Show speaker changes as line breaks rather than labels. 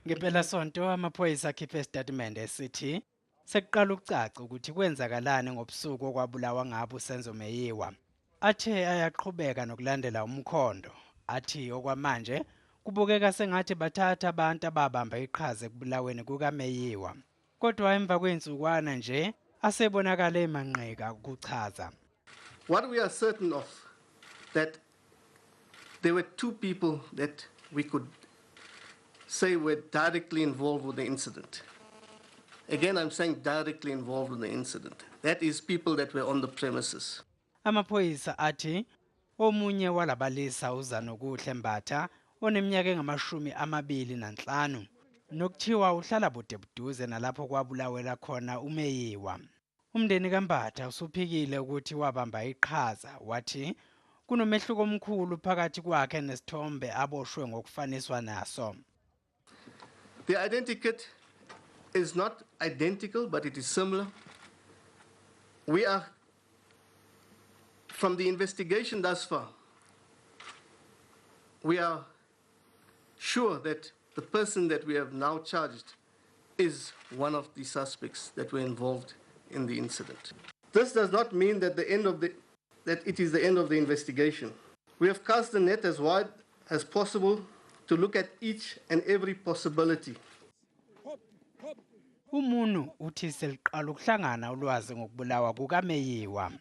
Ngempelasonto amaphoyisa akhiphe isitatimende esithi sekuqala ukucaca ukuthi kwenzakalani ngobusuku okwabulawa ngabo uSenzo Meyiwa. Athe ayaqhubeka nokulandela umkhondo. Athi okwamanje kubukeka sengathi bathatha abantu ababamba iqhaza ekubulaweni kukaMeyiwa. Kodwa emva kwezinsukwana nje asebonakala emanqika ukuchaza.
What we are certain of, that there were two people that we could say were directly involved with the incident. Again, I'm saying directly involved in the incident. That is, people that were on the premises.
Amaphoyisa athi omunye walabalisa uZanokuhle Mbatha oneminyaka engu-25 nokuthiwa uhlala bude buduze nalapho kwabulawela khona uMeyiwa. Umndeni kaMbatha usuphikile ukuthi wabamba iqhaza, wathi kunomehluko omkhulu phakathi kwakhe nesithombe aboshwe ngokufaniswa naso.
The identikit is not identical, but it is similar. We are, from the investigation thus far, we are sure that the person that we have now charged is one of the suspects that were involved in the incident. This does not mean that it is the end of the investigation. We have cast the net as wide as possible to look at each and every possibility.
Umunu uthi seliqala ukuhlangana ulwazi ngokubulawa kukaMeyiwa.